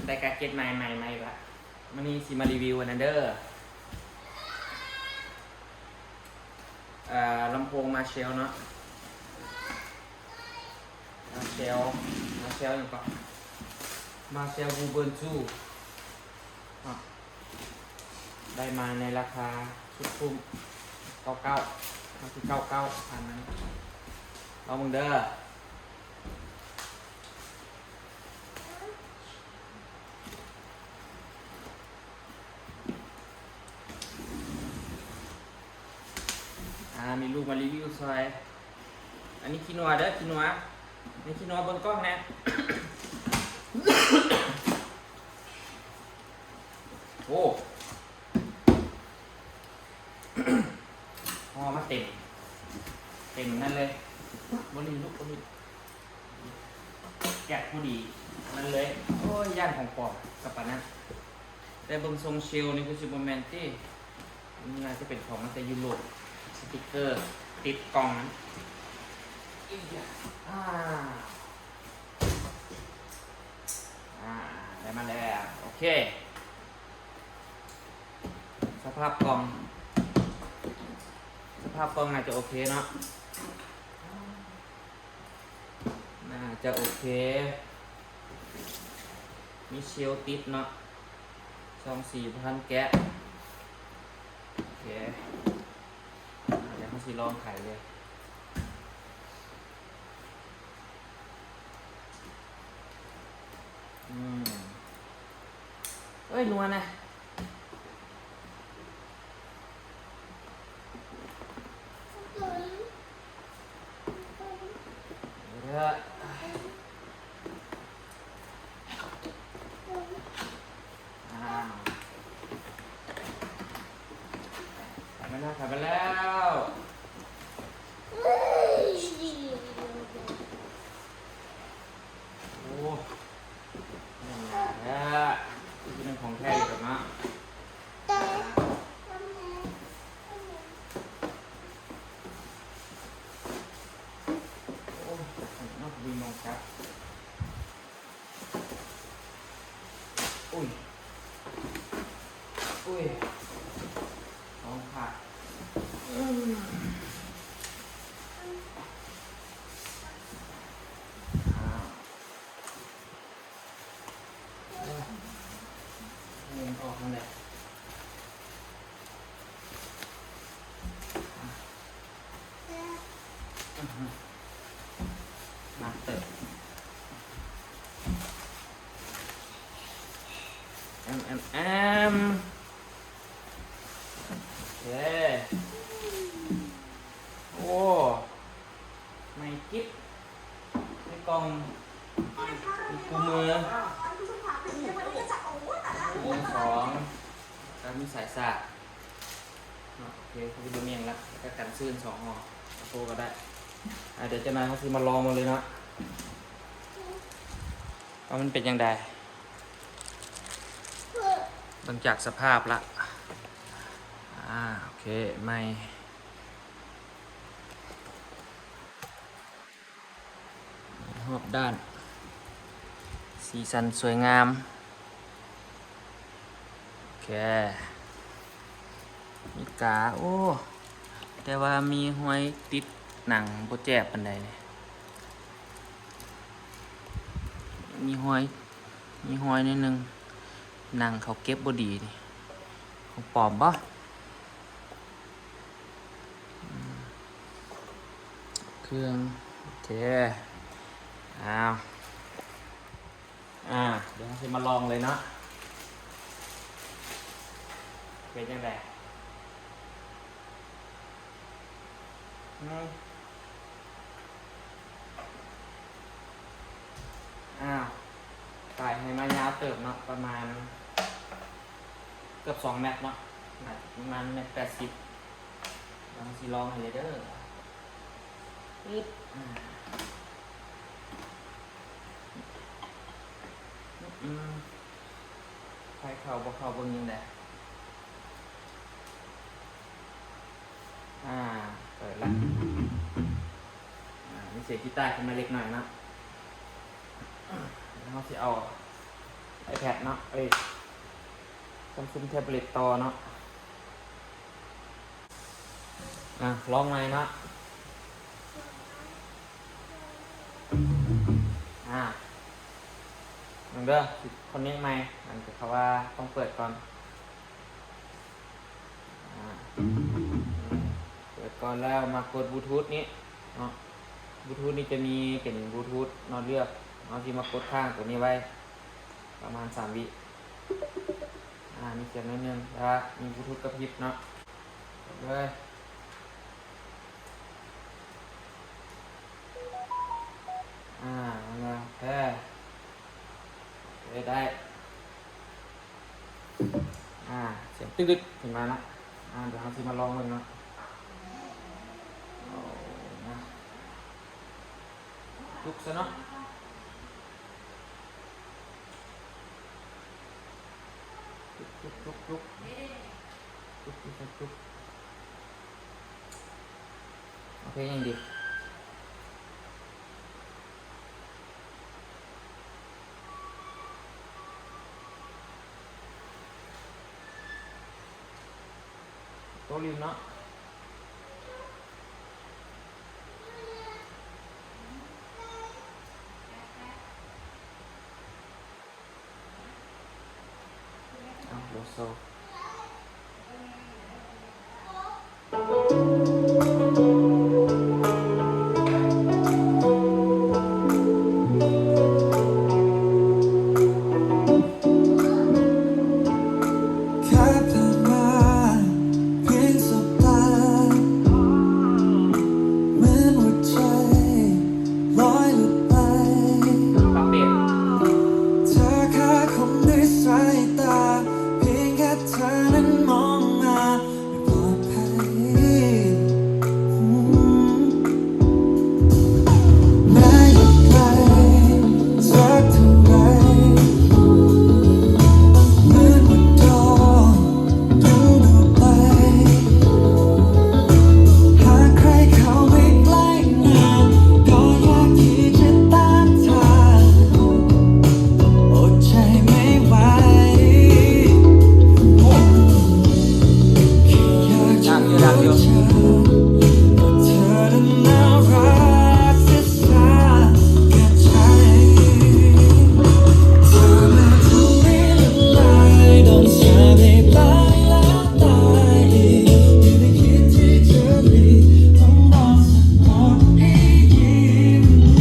ໄດ້ກາເກັດໃໝ່ໆ ໃໝ່ລະ. ມື້ນີ້ຊິມາຣີວິວອັນນັ້ນເດີ ເອີ ລຳໂພງມາເຊວເນາະ ມາເຊວ ມາເຊວຫຍັງເກາະ ມາເຊວ Bluebird Two ເນາະ. ໄດ້ມາໃນລາຄາສຸດຄຸ້ມ ເກົ້າເກົ້າ ເກົ້າເກົ້າ ເກົ້າເກົ້າ ປະມານນັ້ນ ລອງເບິ່ງເດີ. ອ່າ ມີລູກມາຣີວິວຊ່ອຍ. ອັນນີ້ຂີ້ນົວເດີ ຂີ້ນົວ ໃຫ້ຂີ້ນົວເບິ່ງກ້ອງແດ່. ໂອ້ ຫໍ່ມາເຕັມ ເຕັມນັ້ນເລີຍ. ບໍ່ລີ້ລູກ ບໍ່ລີ້ ແກະພໍດີນັ້ນເລີຍ. ໂອ້ຍ ຢ້ານຂອງປອມກັບປານນັ້ນ. ແຕ່ເບິ່ງຊົງເຊວນີ້ຄືຊິບໍ່ແມ່ນຕິ ມັນໜ້າຈະເປັນຂອງມາແຕ່ຢູໂຣບ ສະຕິກເກີຕິດກ່ອງນັ້ນ. ອີ ອ່າ ອ່າ ໄດ້ມາແລ້ວ ໂອເຄ. ສະພາບກ່ອງ ສະພາບກ່ອງໜ້າຈະໂອເຄເນາະ ໜ້າຈະໂອເຄ. ມີຊີວຕິດເນາະ ຊອງສີບໍ່ທັນແກະ. ໂອເຄ ດຽວເຮົາຊິລອງໄຂເລີຍ. ອືມ ເອີຍ ນົວນະ. ອ້າວ ໄຂມາແລ້ວ ໄຂມາແລ້ວ. ໂອ້ ແໜ້ນໜາແທ້ ຄືເປັນຂອງແທ້ຢູ່ດອກເນາະ. ໂອ້ ເນາະ ມີມອງຈັບ. ອຸ້ຍ ອຸ້ຍ ຂອງຂາດ. ອ້າວ ເອີ ມັນອອກທາງໃດ? ອືຮຶ ໜັກເຕີບ. ແອມ ແອມ ແອມ ໂອເຄ. ໂອ້ ໃໝ່ກິບ ໃນກ່ອງ ມີຄູ່ມື ຄູ່ມືສອງ ແລ້ວມີສາຍສາກເນາະ. ໂອເຄ ເຂົາຊິບໍ່ມີຫຍັງລະ ແລ້ວກໍກັນຊືນສອງຫໍ່ ເອົາໂຕກໍໄດ້. ອ່າ ດຽວຈັກໜ່ອຍເຮົາຊິມາລອງເບິ່ງເລີຍເນາະ ວ່າມັນເປັນຈັ່ງໃດ. ເບິ່ງຈາກສະພາບລະ ອ່າ ໂອເຄ ໃໝ່. ຮອບດ້ານ ສີສັນສວຍງາມ. ໂອເຄ ມີກາ ໂອ້ ແຕ່ວ່າມີຮອຍຕິດໜັງບໍ່ແຈບປານໃດ ມີຮອຍ ມີຮອຍໜ້ອຍໜຶ່ງ ໜັງເຂົາເກັບບໍ່ດີນີ້ ຂອງປອມບໍ່? ເຄື່ອງ ໂອເຄ ອ້າວ ອ່າ ດຽວເຮົາຊິມາລອງເລີຍເນາະ ເປັນຈັ່ງໃດ? ອືມ ອ້າວ ສາຍໃຫ້ມາຍາວເຕີບເນາະ ປະມານເກືອບສອງແມັດເນາະ ໜ້າຈະປະມານແມັດແປດສິບ. ດຽວເຮົາຊິລອງໃຫ້ເລີຍເດີ ອຶບ ອາ ອືມ ໄຟເຂົ້າບໍ່ເຂົ້າເບິ່ງຈັ່ງໃດ? ອ່າ ເປີດລະ ອ່າ ມີສຽງກີຕາຂຶ້ນມາເລັກນ້ອຍເນາະ. ແລ້ວເຮົາຊິເອົາ iPad ເນາະ ເອີຍ Samsung Tablet ຕໍ່ເນາະ. ອ່າ ລອງໃໝ່ເນາະ. ອ່າ ເບິ່ງເດີ ຊິ connect ໃໝ່ ອັນ ເພາະວ່າຕ້ອງເປີດກ່ອນ. ອ່າ ເປີດກ່ອນແລ້ວມາກົດບລູທູດນີ້ເນາະ. ບລູທູດນີ້ຈະມີເປັນບລູທູດເນາະ ເລືອກ ເຮົາຊິມາກົດຄ້າງຕົວນີ້ໄວ້ປະມານສາມວິ. ອ່າ ມີສຽງໜ້ອຍໜຶ່ງ ແຕ່ວ່າມີບລູທູດກະພຣິບເນາະ. ເປີດເລີຍ. ອ່າ ໂອເຄ ເອີ ໄດ້. ອ່າ ສຽງຕຶກໆ ຂຶ້ນມາເນາະ. ອ່າ ດຽວເຮົາຊິມາລອງເບິ່ງເນາະ. ໂອ້ ມາ ຈຸກຊະເນາະ. ຈຸກ ຈຸກ ຈຸກ ຈຸກ ຈຸກ ຈຸກ ຈຸກ. ເອົາເພງຫຍັງດີ? ໂຕລິມເນາະ. ເອົາ ໂລໂຊ.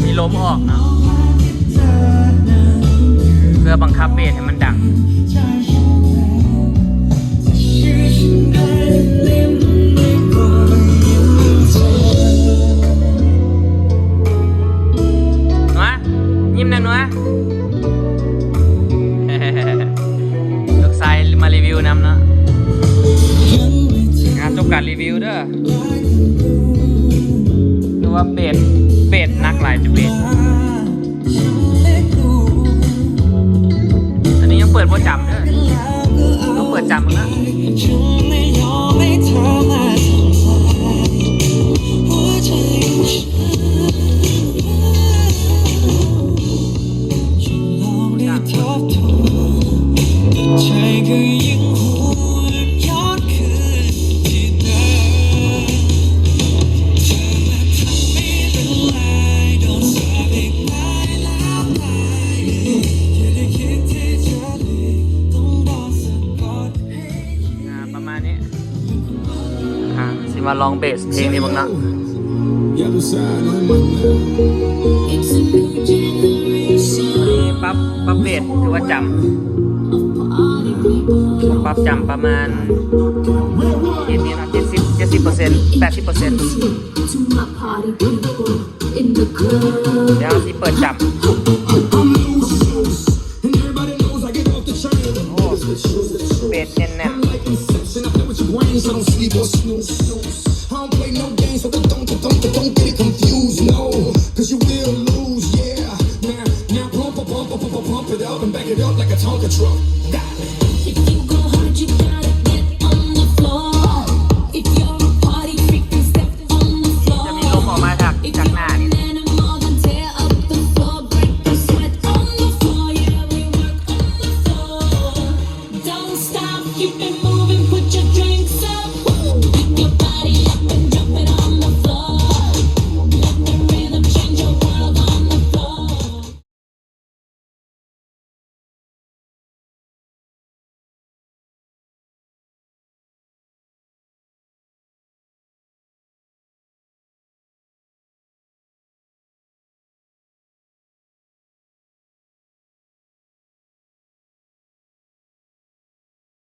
ມີລົມອອກເນາະ ເພື່ອບັງຄັບເບສໃຫ້ມັນດັງ. ໜວຍ ຍິ້ມແດ່ໜວຍ. ລູກຊາຍມາຣີວິວນຳເນາະ. ອ່າ ຈົບການຣີວິວເດີ. ຄືວ່າເບສ ເບສໜັກຫຼາຍ ຈຸເບສ. ອັນນີ້ຍັງເປີດບໍ່ຈຳເດີ ຕ້ອງເປີດຈຳເບິ່ງນະ. ອ່າ ປະມານນີ້. ອ່າ ຊິມາລອງເບສເພງນີ້ເບິ່ງເນາະ. ນີ້ປັບ ປັບເບສຖືວ່າຈຳ ປັບຈຳປະມານ ເຈັດສິບ ເຈັດສິບເປີເຊັນ ແປດສິບເປີເຊັນ. ດຽວເຮົາຊິເປີດຈຳ. ໂອ້ ເບສແໜ້ນໆ. ເ